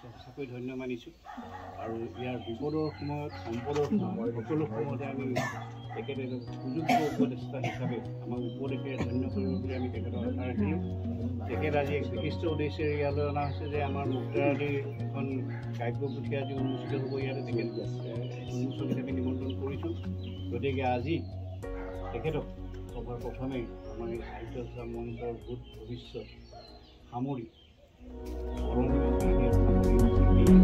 সঁচাকৈ ধন্য মানিছোঁ। আৰু ইয়াৰ বিপদৰ সময়ত, সম্পদৰ সময়ত, সকলো সময়তে আমি তেখেতে সুযোগ্য উপদেষ্টা হিচাপে আমাক উপদেশেৰে ধন্য কৰিব বুলি আমি তেখেতক আশা ৰাখিলোঁ। তেখেত আজি এক বিশিষ্ট উদ্দেশ্যেৰে ইয়ালৈ অনা হৈছে যে আমাৰ মুক্তাৰাদিৰ এখন কাব্যপুথি আজি উন্মোচিত হ'ব। ইয়াতে তেখেত উন্মোচক হিচাপে নিমন্ত্ৰণ কৰিছোঁ। গতিকে আজি তেখেতক সভাৰ প্ৰথমেই আমাৰ এই সাহিত্য চৰ্চা মঞ্চৰ ভূত ভৱিষ্যত সামৰি বৰণীয় সামৰি কৰিলোঁ।